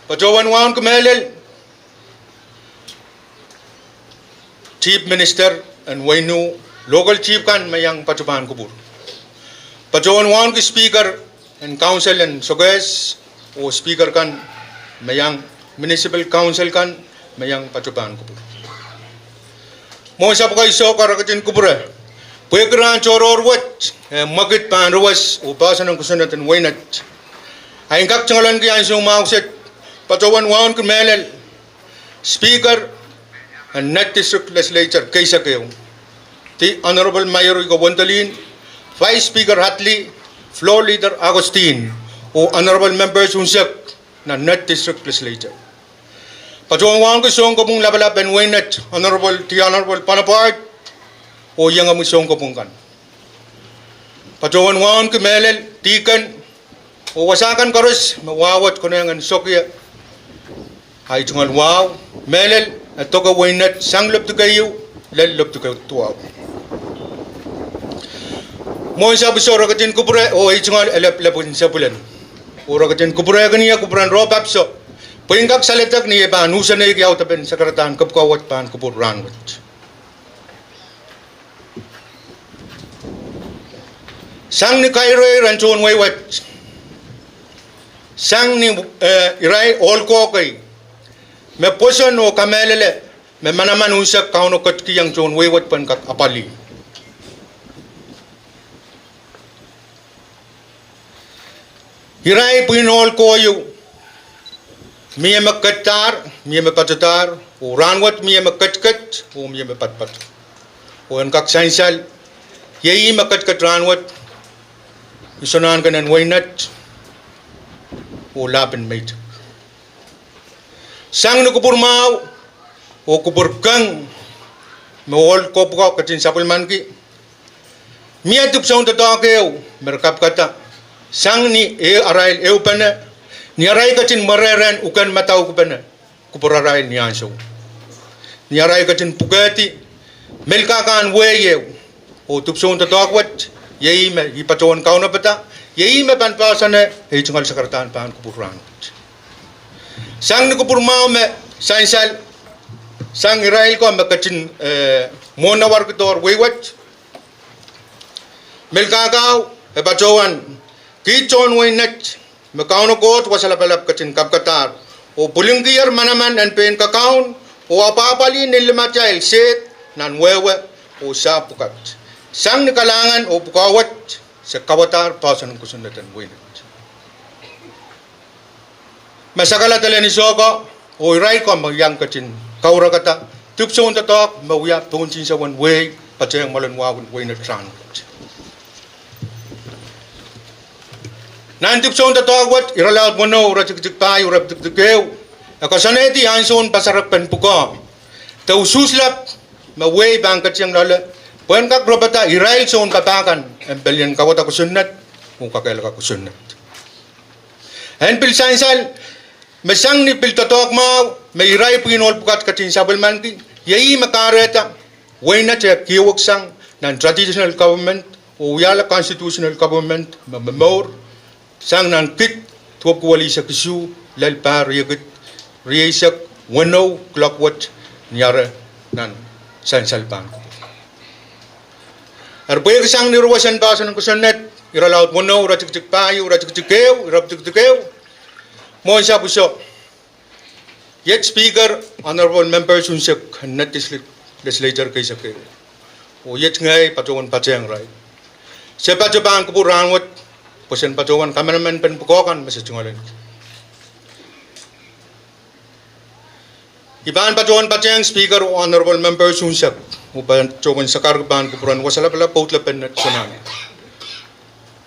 Patohwan wauneki mehlel Chief Minister en wehin Nuh, local chief kan me iang patohwan kupwur. Patohwan wauneki Speaker en Council en Sokehs, oh Speaker kan me iang Municipal Council kan me iang patohwan kupwur. Mwohnsapw ko Isohka, re ketin kupwure pwehki rahn tohrohr wet, eh, mwekid pahn ruwes oh poahsoan en kosonned en wehi Nett, Ahi kak tungoalenki ansou mwahu kiset, patohwan wauneki mehlel Speaker en Nett District Legislature keisek ehu, the Honorable Mayorika Wendelin, Vice Speaker Hadley, Floor Leader Augustine, oh Honorable Members unsek nan Nett District Legislature. Patohwan wauneki sounkopwung lapalap en wehin Nett, Honorable, the Honorable Bonaparte, oh iengomwi sounkopwung kan. Patohwan wauneki mehlel dihken oh wasa kan koaros me wahwet konehng en sohki ahi tungoal wahu, mehlel e doke wehin Nett sang lopw dike ehu lel lopw dike duwau. Mwohn sahpw iso, re ketin kupwure oh ei tungoal e lep- lepin sapwilin. Oh re ketin kupwurehkin ie kupwuren roh pahpwso, pwe I en kak saledek ni ei pahn useneiki audepen sakaradahn kepwukoa wet pahn kupwur rahnwet. Sang ni kaireir en tohn wehi wet, sang ni, eh, irail ohl ko kei me pwoson oh kamehlele me manaman unsek Kauno ketikihong tohn wehi wet pwehn kak apwalih. Irail pwihn ohl ko ieu, mie me ketidahr, mie me patohdahr, oh rahnwet mie me ketiket, oh mie me patopato. Oh en kak sansal, iei ih me ketiket rahnwet, isohn ahn kenen wehin Nett oh Lahpen Meitik. Sang ni kupwur mwahu oh kupwur keng me ohl ko pwukoa ketin sapwellimaniki, mie dipwisoun doadoahk ehu me re kapikada, sang ni e- arail ehupene, ni arail ketin mwerehrehn uken madaukipene kupwur arail ni ansou, ni arail ketin pwukehdi melkahkahn wehi ehu. Oh dipwisoun doadoahk wet, iei ih me I patohwan kaunopada, iei ih me pahn poahsoane ei tungoal sakaradahn pahn kupwur rahnwet. Sang ni kupwur mwahu me sansal sang irail ko me ketin, eh, mwohnlawarki doar wehi wet, melkahkao e patohwan kiht tohn wehin Nett me Kauno Koht Wasa Lapalap ketin kapikadahr oh pwilingkier manaman en pein kakaun oh apwahpwalih nin limatail sehd nan wehwe oh sahpw pwukat. Sang ni kalahngan oh pwukoa wet, se kauwadahr poahsoan en kosonned en wehi Nett. Me sakala delen iso ko oh irail ko me iang ketin kaurakada dipwisoun doadoahk me wia pohn tinsawen wehi, patehng mwoalen wahwen wehi Nett rahnwet. Nan dipwisoun doadoahk wet, irelaud weneu, iretikitik pahieu, iretikitik ehu, e koasoanehdi ansoun pasarekpen pwukoa de usuhs lap me wehi pahn ketieng loale pwehn kak repada irail sounpapah kan en pelien kauwada kosonned oh kakehlaka kosonned. En pil sansal me sang ni pil doadoahk mwahu me irail pwihn ohl pwukat ketin sapwellimaniki, iei ih me kahrehda wehi Nett e kihweksang nan traditional government oh wiahla constitutional government me momour, sang nan kid duwepwiki welisek isuh lel pahr riekid rieisek weneu kuloak wet ni ahr nan sansal pahn kupwur. Eri pwehki sang ni ruwesen poahsoan en kosonned, irelaud weneu, iretikitik pahieu, iretikitik ehu, iretikitik ehu, mwohn sahpw iso, iet Speaker, Honorable Members unsek en Nett District Legislature keisek ehu, oh iet ngehi patohwan patehng irail. Se patohwan pahn kupwur rahnwet pwe sen patohwan kamanamanpen pwukoa kan me se tungoalenki. I pahn patohwan patehng Speaker oh Honorable Members unsek, oh patohwan sakarki pahn kupwuren Wasa Lapalap, Poudla, Pennet, Sonahnge.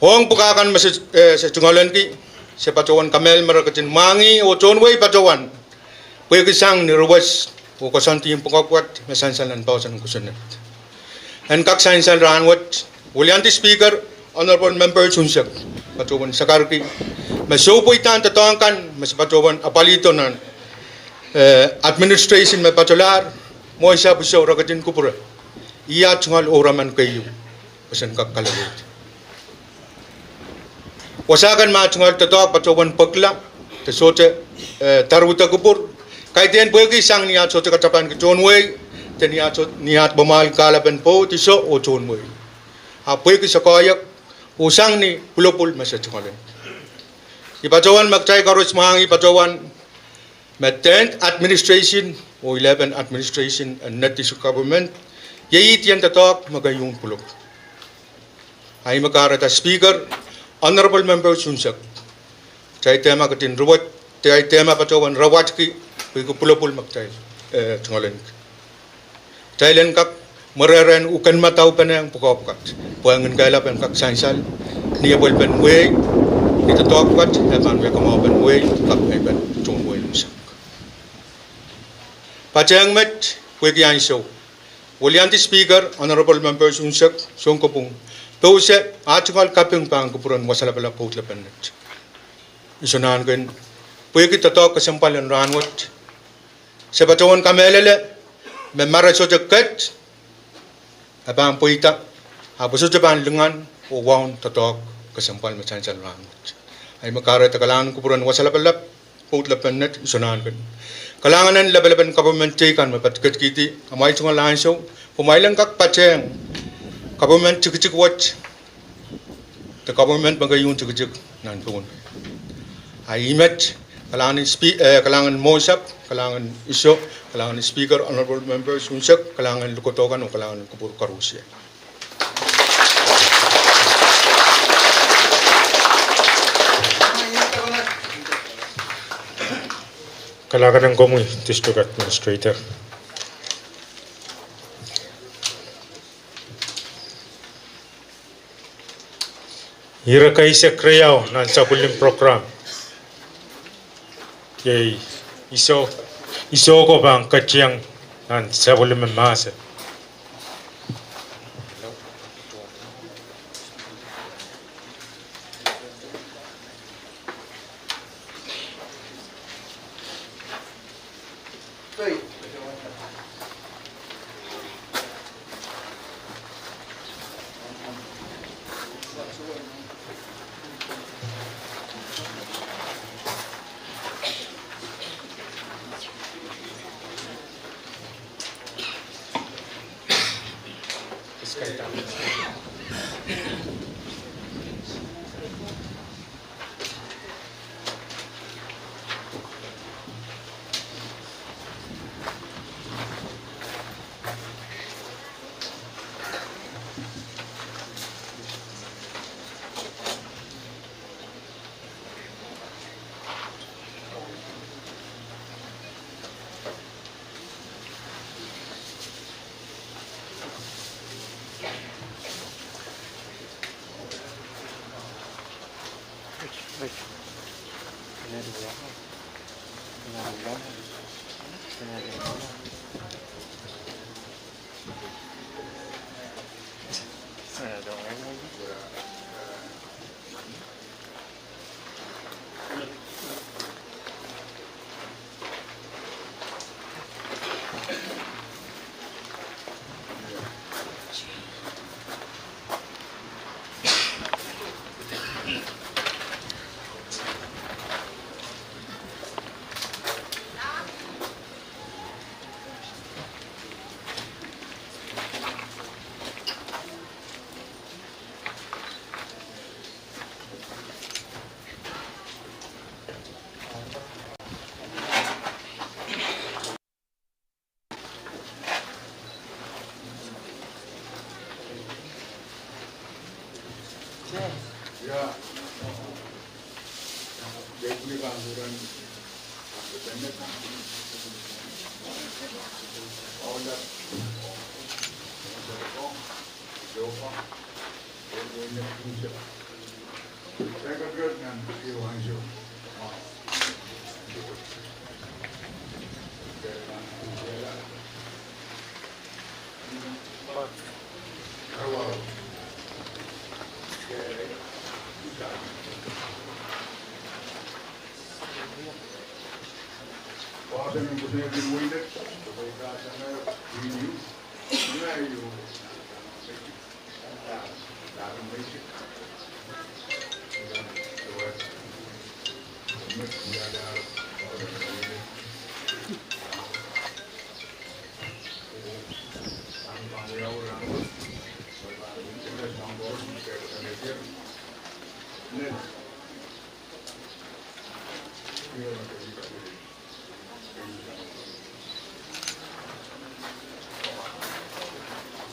Ong pwukoa kan me se, eh, se tungoalenki, se patohwan kamehlele me re ketin mwahngih oh tohn wehi patohwan, pwehki sang ni ruwes oh koasoandi pwukoa pwukat me sansal nan poahsoan en kosonned. En kak sansal rahnwet, weliandi Speaker, Honorable Members unsek, patohwan sakarki me sohpweidahn doadoahk kan me se patohwan apwalihdo nan, eh, administration me patolahr, mwohn sahpw iso, re ketin kupwure, ih ah tungoal ouraman keieu pwe sen kak kalelehdi. Wasa kan me ah tungoal doadoahk patohwan pwekla de sohte, eh, darwada kupwur, kaidehn pwehki sang ni ah sohte katapanki tohn wehi, de ni ah soh- ni ah pamwahl kahlapen pwoud iso oh tohn wehi, ahpw pwehki se koahiek oh sang ni pwulopwul me se tungoalenki. I patohwan me kitail koaros mwahngih patohwan me tenth administration oh eleven administration en Nett District Government, iei ih dihn doadoahk me keieu pwulopwul. Ahi me kahrehda Speaker, Honorable Members unsek, Kitail dehme ketin rewet, kitail dehme patohwan rewetki, pwehki pwulopwul me kitail, eh, tungoalenki. Kitail en kak mwerehrehn ukenmadaupene pwukoa pwukat, pwe e ngehn kehlail en kak sansal, ni apwalipen wehi, ni doadoahk pwukat, e pahn wia kamwahupen wehi, kak meipen tohn wehi unsek. Patehng met, pwehki ansou. Weliandi Speaker, Honorable Members unsek, sounkopwung. Pouse, ah tungoal kaping pahn kupwuren Wasa Lapalap Pwoud Lapalap Net. Iso nahnken, pwehki doadoahk kesempwal en rahnwet. Se patohwan kamehlele, me mare sohte ket, e pahn pweida, ahpw sohte pahn lingan, oh waun doadoahk kesempwal me sansal rahnwet. Ahi me kahrehda kalahngan en kupwuren Wasa Lapalap Pwoud Lapalap Net, iso nahnken. Kalahngan en lapalapen government teikan me patohwan ketikihdi, amwail tungoal ansou, pwe amwail en kak patehng government tikitik wet, de government me keieu tikitik nan Pohnpei. Ahi met, kalahngan en spe-, eh, kalahngan en mwohnsapw, kalahngan en iso, kalahngan en Speaker, Honorable Members unsek, kalahngan en likwedo kan, oh kalahngan en kupwur koarusie. Kalahngan en komwi, District Administrator. Ire keisek riau nan sapwellime program. Iei iso, iso ko pahn ketieng nan sapwellime mahsen.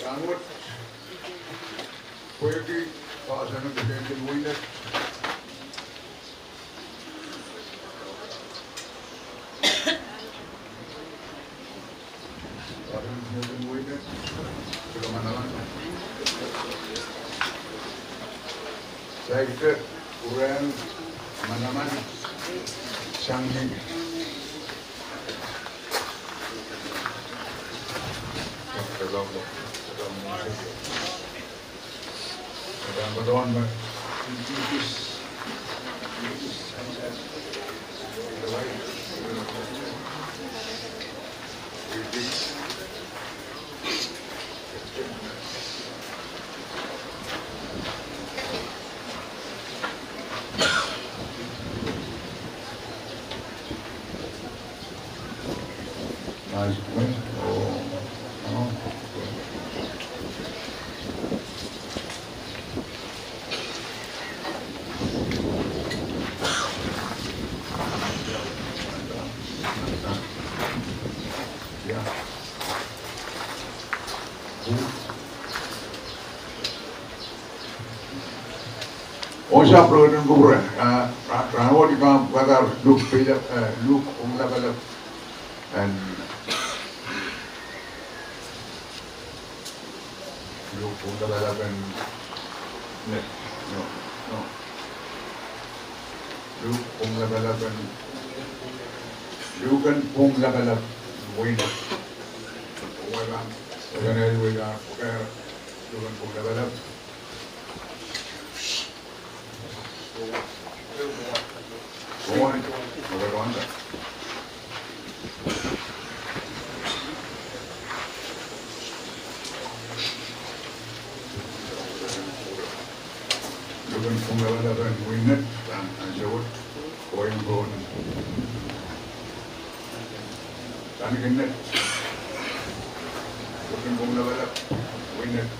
Rahnwet, pwehki poahsoan en kisehn wehi met, Saikinte, uren manaman sang ni. Osap rehn kupwure, ah, ra-, rahnwet I pahn pwakada Luk pil, eh, Luk pwung lapalap. En Luk pwung lapalap en, ne, no, no. Luk pwung lapalap en, Luk en pwung lapalap, wehin. Pwung lapalap, wehin, pwung lapalap. Luk en pwung lapalap en wehin Net, nan ansou wet, koahiek pohn Tanikin Net. Luk en pwung lapalap, wehin Net.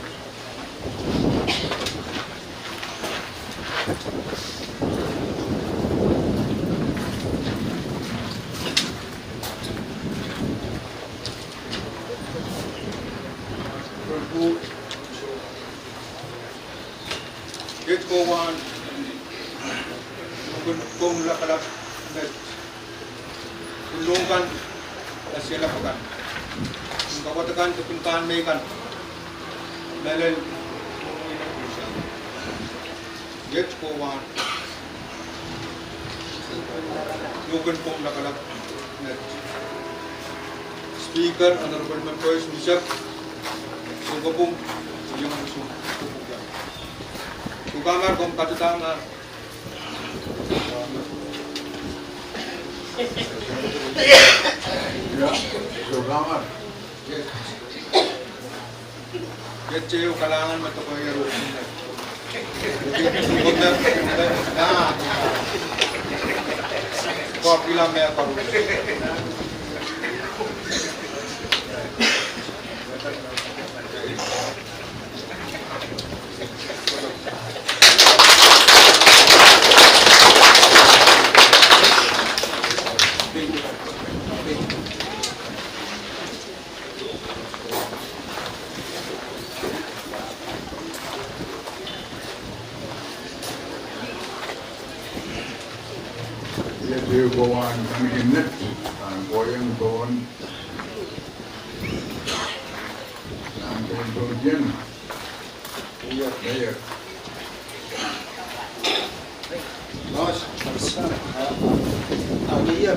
Kit ko wahn, Luk en pwung lapalap Net. Pwung kan, kasialap kan. Pwung kawada kan, pwung kan mei kan. Mehlel. Kit ko wahn, Luk en pwung lapalap Net. Speaker, honorable members, Bishop, sounpwong, iong sounpwong. Sukuhlahte komw kataman. Ia, sukuhlahte. Kit ehu kalahngan me doadoahk. Kopila me koaros. Ia, ehu ko wahn Tanikin Net, ah, koahiek pohn, nan pohn pohn ien. Ia, ia. Mas, mas, ah, ah, ia.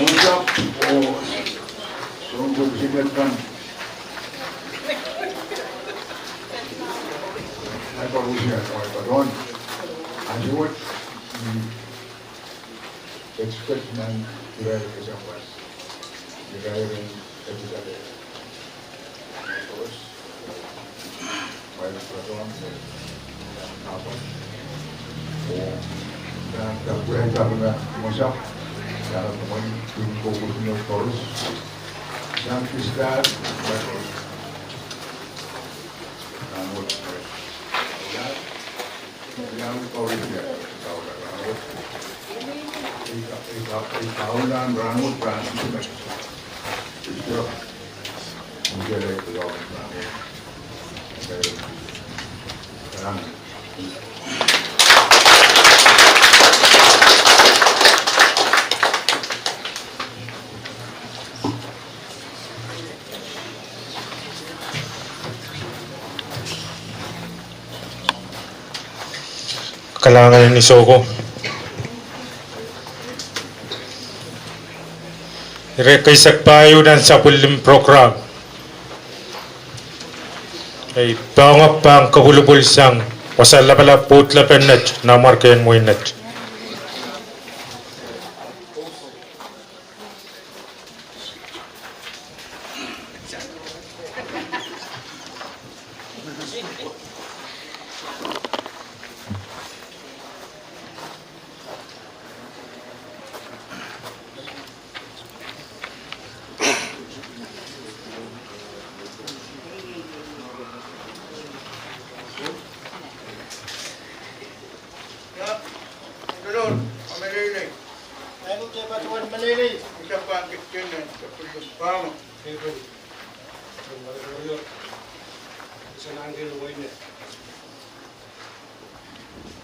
Mosap oh sounpwong simet kan. Ai pahn usia, ai pahn don. Ansou wet, mm, expect nan irair kesempwal. Irair en episode. Kalahngan en isohko. Ire eisek pahieu nan sapwellimen program. Ei, pahn, pahn kapwulopwul sang wasa lapalap pwoud lepen net, nanmwarkien wehin net.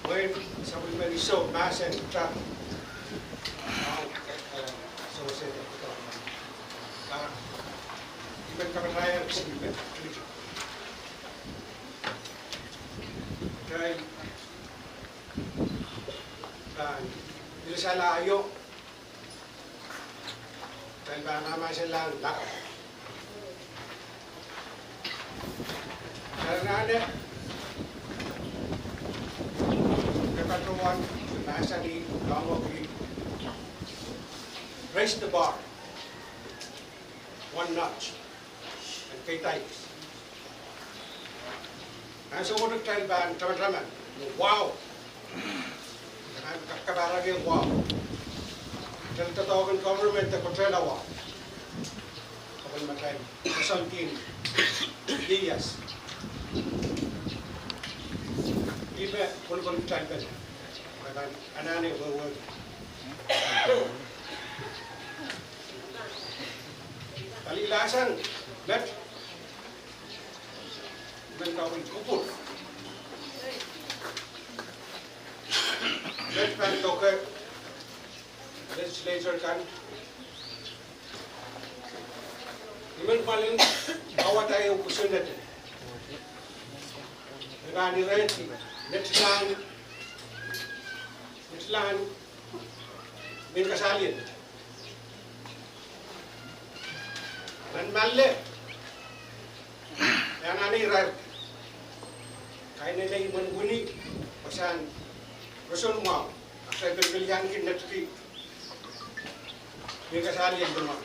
Wein sapwellimen iso mahsen ta. Ahpw, eh, sewese de kudo. Ah, I men kamatahieng kis me, kitail pahn irisala aio. Kitail pahn mahmahsenlahng lakapw. Kitail anahne, me patohwan mahsanih, kaungoki, raise the bar one notch. En kitail ansou wet kitail pahn tamataman, wow. Pahn kak-, kapahrek wow. Kitail doadoahk en government de kotel wow. Kapwal matail, koasoandi, yes. Ih me kolokol kitail pene. Pahn anahne wehwehki. Pali lahsang met. Men kawi kupwur. Met pahn doke legislature kan. I men pahn en kawada ehu kosonned. I pahn irehdi netilahn, netilahn mehn kasaliel. Nan Malle, e anahne irair. Kainene imwen wini, wasahn roson mwahu. Ahpw e pelipelianki netki mehn kasaliel limwahn.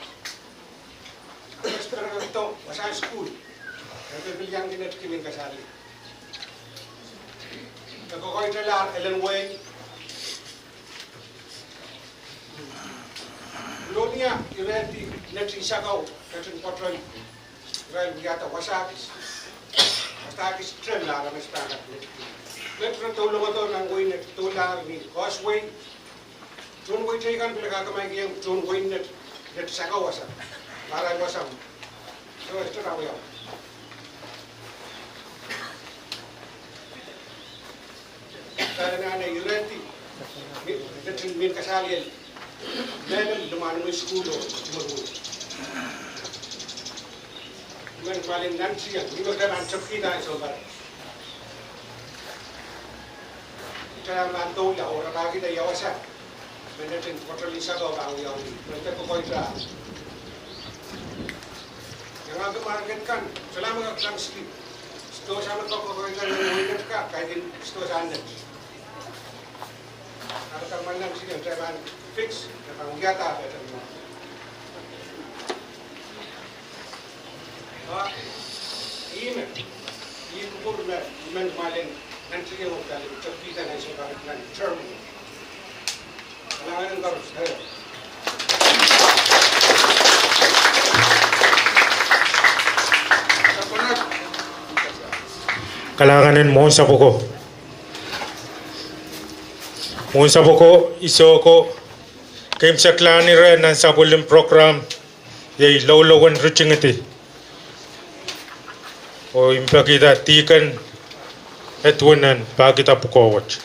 Ahpw e spere kak doh wasahn sukuhl. E pelipelianki netki mehn kasaliel. E kokoitalahr Ellen Wei, Kolonia irehdi netin sakau, netin pwoton, irail wiahda wasakis, wasakis tren me aramas pahn kak netiki. Met re doulongodo nan wehi net, doulahr ni Causeway. Tohn wehi teikan pil kak kamankihong tohn wehi net, net sakau wasa. Arail wasa. So, e tara wiawi. Kitail anahne irehdi netin mehn kasaliel. Mehlel limwahn imwen sukuhl oh imwen wini. Men pali nantihong, ni me kitail pahn tepkihda ansou me kitail pahn doula oh rapahkihda ia wasa me netin pwoton sakau pahn wiawi, me kitail kokoitahr. Iangahki market kan, solahr me kak tang skip. Sitohsa me kak kokoitahr nan wehi net kak, kaidehn sitohsa net. Ara kak manaman sihk, kitail pahn fix, kitail pahn wiahda pahn. Ah, ih me. Ih kupwur me I men malen nantihong pali tepida nan sou parik nan Germany. Kalahngan en koaros, eh. Kalahngan en mwohn sapwoko. Mwohn sapwoko, isoko, keimwseklahn ire nan sapwellime program, iei loulou en ritingidi. Oh I pekihda Deacon Edwin en pahkihda pwukoa wet.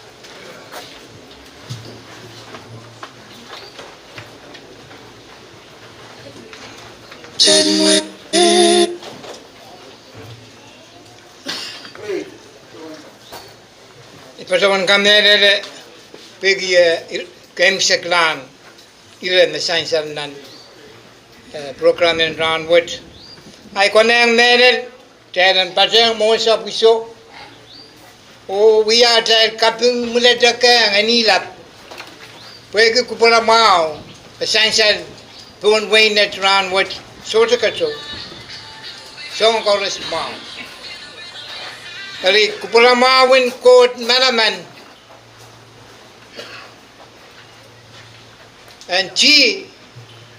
I patohwan kamehlele peki, eh, keimwseklahn ire me sansal nan, eh, program en rahn wet. Ahi konehng mehlel, kitail en patehng mwohn sapwiso oh wia atail kaping mwuledekehng en ilap pwehki kupwuramwahu me sansal pohn weinet rahn wet sohte keto, soangen koaros mwahu. Eri kupwuramwahun Koht manaman en tih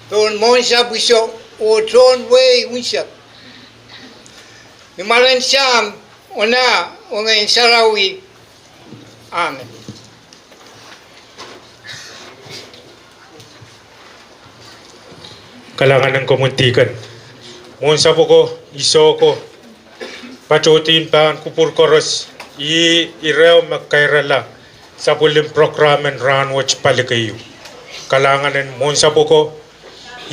pohn mwohn sapwiso oh tohn wehi unsek. Ni mwaren Sahm, Onah, oh Ngehn Sarawi. Amen. Kalahngan en komwi Deacon. Mwohn sapwoko, isoko, patohdien pahn kupwur koaros, ih ire me kairala sapwellime program en rahn wet pali keieu. Kalahngan en mwohn sapwoko,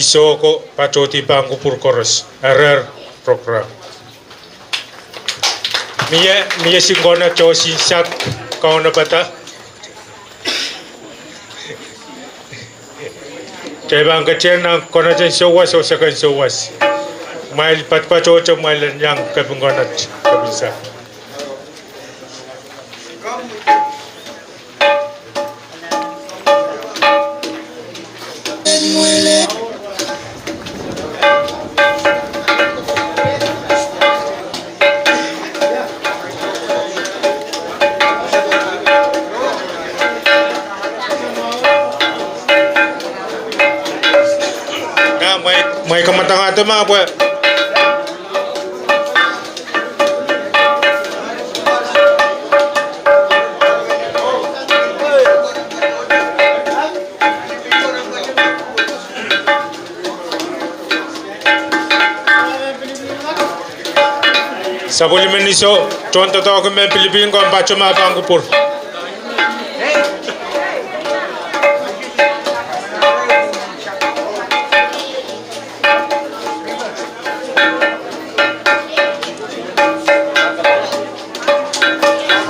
isoko, patohdien pahn kupwur koaros, erehr program. Mie, mie sinkone tohsin sak kaunopada. Kitail pahn ketin nan konehng souwas oh seken souwas. Kumwail patopatohte kumwail en iang kepin konehng, kepin sak. Mwein, mwein kamwadangada ma pwe sapwellime niso, tohn doadoahk en mehn Pilipin, komw patohwan pahn kupwur.